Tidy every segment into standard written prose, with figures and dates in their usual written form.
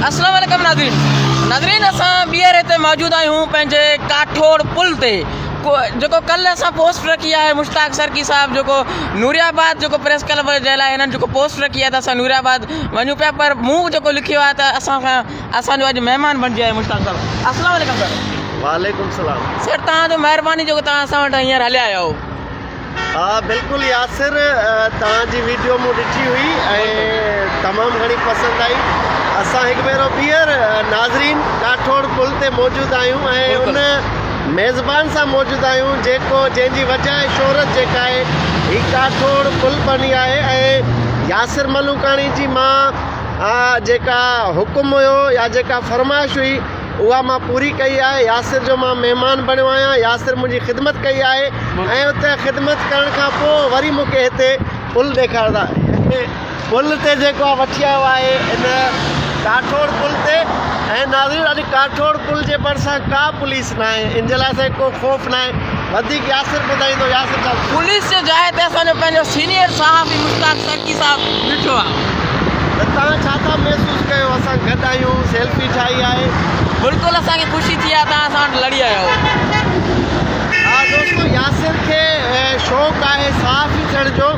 السلام عليڪم ناظرين ناظرين اسان ٻيهر هتي موجود آهيون پنهنجي ڪاٺوڙ پل تي جيڪو ڪلهه اسان پوسٽ رکي آهي مشتاق سرڪي صاحب جيڪو نوري آباد جيڪو پريس ڪلب جي لاء هنن جيڪو پوسٽ رکي آهي ته اسان نوري آباد وڃون پيا پر مون جيڪو لکيو آهي ته اسان کان اسان جو اڄ مهمان بڻجي آيو مشتاق صاحب السلام عليڪم سر. وعليڪم السلام. سر توهان جو مهرباني جيڪو توهان اسان وٽ هينئر هليا آيا آهيو. ها بلڪل ياسر توهان جي ويڊيو مون ڏٺي هئي ۽ تمام گهڻي پسند آئي اسان هڪ ڀيرو ٻيهر ناظرين ڪاٺوڙ پل تي موجود آهيون ۽ ان ميزبان سان موجود آهيون جيڪو جنهن جي وجه ۽ شهرت جيڪا آهي هي ڪاٺوڙ پل بني آهي ۽ ياسر ملوڪاڻي جي مان جيڪا حڪم هيو يا جيڪا فرمائش هئي اها مان پوري ڪئي آهي ياسر جو مان مهمان بڻيو آهيان ياسر منهنجي خدمت ڪئي آهي ۽ اتي خدمت ڪرڻ کان پوء وري مون کي هتي پل ڏيکارندا پل تي جيڪو آهي وٺي آيو آهي ان ڪاٺوڙ پل تي ۽ ناظرين اڄ ڪاٺوڙ پل جي ڀرسان ڪا پوليس ناهي ان جي لاء اسان کي ڪو خوف ناهي وڌيڪ ياسر ٻڌائيندو ياسر صاحب. پوليس جي جاء تي اسان جو پنهنجو سينيئر صحافي مشتاق سرڪي صاحب بيٺو آ. ته توهان ڇا ٿا محسوس ڪيو اسان گڏ آهيون سيلفي ٺاهي آهي. بلڪل اسان کي خوشي ٿي آ توهان اسان وٽ لڙي آيا آهيو. ها دوستو ياسر کي شوق آهي صحافي ٿيڻ جو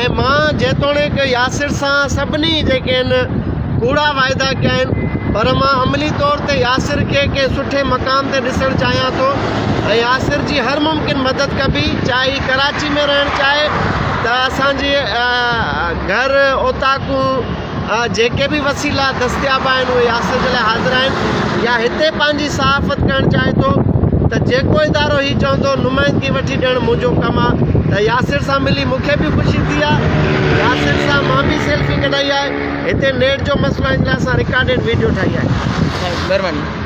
۽ مان جيتوڻيڪ ياسر سان سڀني جيڪي آهن ڪوڙا واعدا ڪيا آهن پر مان عملي طور تي ياسر کي ڪنهن سٺي مقام تي ڏسڻ چاهيان ٿو ۽ ياسر جي هر ممڪن مدد ڪبي چاهي هي ڪراچي ۾ رهڻ چاهي ته اسان جي گهر اوطاقون جيڪي به وسيلا دستياب آهن اهي ياسر جي لاء حاضر آهن يا هتي پنهنجي صحافت ڪرڻ چاهي ٿو ته جيڪو ادارو هي چوندو نمائندگي وٺي ڏيڻ منهنجو ڪم آهي ته ياسر سان ملي مونکي به خوشي ٿي آهي ياسر سان مان به سيلفي ڪڍائي آهي هتي نيٽ جو مسئلو آهي ان لاء اسان رڪارڊيڊ ويڊيو ٺاهي آهي. مهرباني.